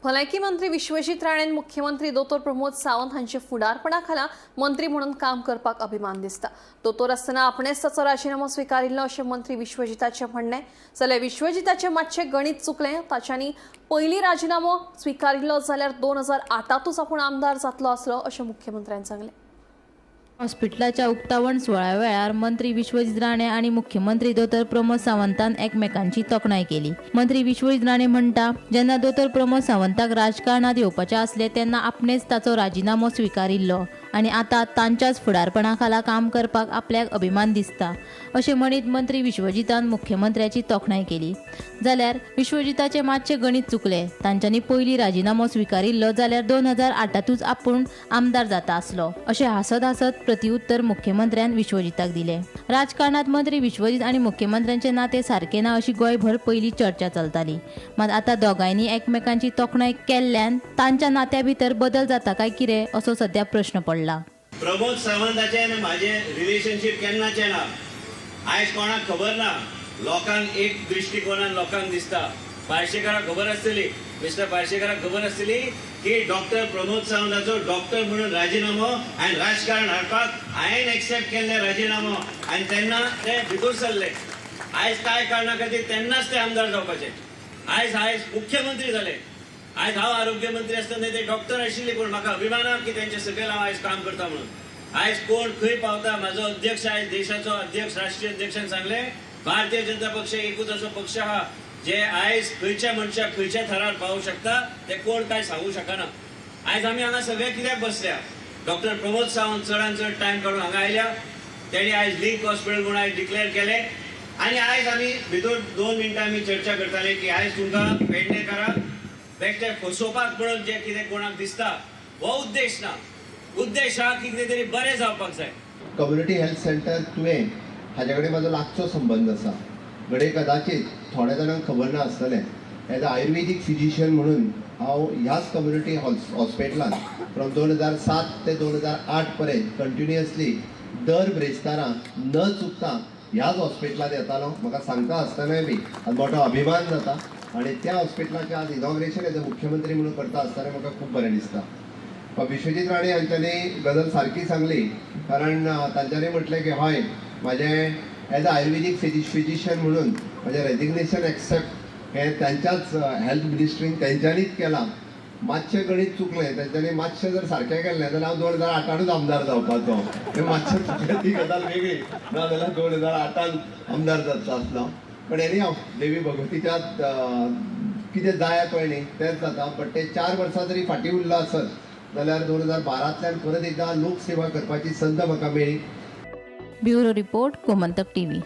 भलायकी मंत्री विश्वजीत राणेन मुख्यमंत्री दोतोर प्रमोद सावंत हांच्या फुडारपणा खाला मंत्री म्हणून काम करपाक अभिमान दिसता. दोतोर आसतना आपणेच ताचो राजिनामो स्विकारिल्लो अशें मंत्री विश्वजिताचें म्हणणें. जाल्यार विश्वजिताचें मातशें गणीत चुकलें. ताच्यांनी पयलीं राजिनामो स्विकारिल्लो जाल्यार 2008तूच आपूण आमदार जातलो आसलो अशें मुख्यमंत्र्यान सांगलें. हॉस्पिटलाच्या उक्तावण सुवाळ्या वेळार मंत्री विश्वजीत राणे आनी मुख्यमंत्री दोतोर प्रमोद सावंतान एकमेकांची तोखणाय केली. मंत्री विश्वजीत राणे म्हणटा, जेन्ना दोतोर प्रमोद सावंताक राजकारणात येवपाचें आसलें तेन्ना आपणेच ताचो राजिनामो स्विकारिल्लो आनी आतां तांच्याच फुडारपणा खाला काम करपाक आपल्याक अभिमान दिसता, अशें म्हणीत मंत्री विश्वजितान मुख्यमंत्र्याची तोखणाय केली. जाल्यार विश्वजिताचें मातशें गणीत चुकलें. तांच्यांनी पयलीं राजिनामो स्विकारिल्लो जाल्यार 2008तूच आपूण आमदार जाता आसलो, अशें हांसत हांसत प्रतिउत्तर मुख्यमंत्र्यान विश्वजिताक दिलें. राजकारणात मंत्री विश्वजीत आनी मुख्यमंत्र्यांचें नातें सारकें ना अशी गोंयभर पयलीं चर्चा चलताली. मात आतां दोगांयनी एकमेकांची तोखणाय केल्ल्यान तांच्या नात्या भितर बदल जाता काय कितें असो सध्या प्रश्न पडला. प्रमोद सावंताचे आनी म्हाजें रिलेशनशीप केन्नाचें ना. आयज कोणाक खबर ना. लोकांक एक दृश्टिकोणान लोकांक दिसता. पार्शेकाराक खबर आसतली, मिस्टर पार्शेकाराक खबर आसतली की डॉक्टर प्रमोद सावंताचो डॉक्टर म्हणून राजिनामो आनी राजकारण हाडपाक हांवें एक्सेप्ट केल्ले राजिनामो आनी तेन्ना ते भितर सरले. आयज कांय कारणा खातीर तेन्नाच ते आमदार जावपाचे. आयज आयज मुख्यमंत्री जाले. आयज हांव आरोग्य मंत्री आसतना ते डॉक्टर आशिल्ले, पूण म्हाका अभिमान आहा की तेंच्या सकयल हांव आयज काम करता म्हणून. आयज कोण खंय पावता, म्हाजो अध्यक्ष आयज देशाचो अध्यक्ष, राष्ट्रीय अध्यक्षान सांगलें, भारतीय जनता पक्ष एकूच असो पक्ष आहा जे आयज खंयच्या मनशाक खंयच्या थरार पावूंक शकता ते कोण काय सांगू शकना. आयज आमी हांगा सगळे कित्याक बसल्या? डॉक्टर प्रमोद सावंत चडान चड टायम काडून हांगा आयल्या. तेणी आयज लिंक हॉस्पिटल म्हणून आयज डिक्लेअर केलें आनी आयज आमी भितर 2 मिनटां आमी चर्चा करताले की आयज तुमकां पेडणेकारांक बेश्टे फसोवपाक म्हणून जे कितें कोणाक दिसता, हो उद्देश ना. उद्देश हा की कितें तरी बरें जावपाक जाय. कम्युनिटी हेल्थ सेंटर तुयें हाजे कडेन म्हाजो लागचो संबंद आसा. घडये कदाचीत थोड्या जाणांक खबर ना आसतलें, एज अ आयुर्वेदीक फिजिशियन म्हणून हांव ह्याच कम्युनिटी हॉस्पिटलान फ्रॉम 2007 ते 2008 पर्यंत कंटिन्युअसली दर ब्रेस्तारा न चुकता ह्याच हॉस्पिटलांत येतालो. म्हाका सांगता आसतनाय बी आज मोठो अभिमान जाता आनी त्या हॉस्पिटलाचें आज इनॉग्रेशन एज अ मुख्यमंत्री म्हणून करता आसतना म्हाका खूब बरें दिसता. विश्वजीत राणे हांच्यांनी गजाल सारकी सांगली, कारण तांच्यांनी म्हटलें की हय, म्हाजें एज अ आयुर्वेदीक फिजिशियन म्हणून म्हाजें रेजिग्नेशन एक्सेप्ट हें तांच्याच हेल्थ मिनिस्ट्रीन तेंच्यांनीच केलां. मातशें गणीत चुकलें. तेंच्यांनी मातशें जर सारकें केल्लें जाल्यार हांव 2008तूच आमदार जावपाचो. हें मातशें चुकलें ती गजाल वेगळी, ना जाल्यार 2008न आमदार जातलो आसलो. पण एनी हांव, देवी भगवतीच्या कितें जाय पळय न्ही, तेंच जाता. बट ते 4 वर्सां जरी फाटीं उरलो आसत जाल्यार 2012तल्यान परत एकदां लोकसेवा करपाची संद म्हाका मेळ्ळी. Bureau report, Gomantak TV.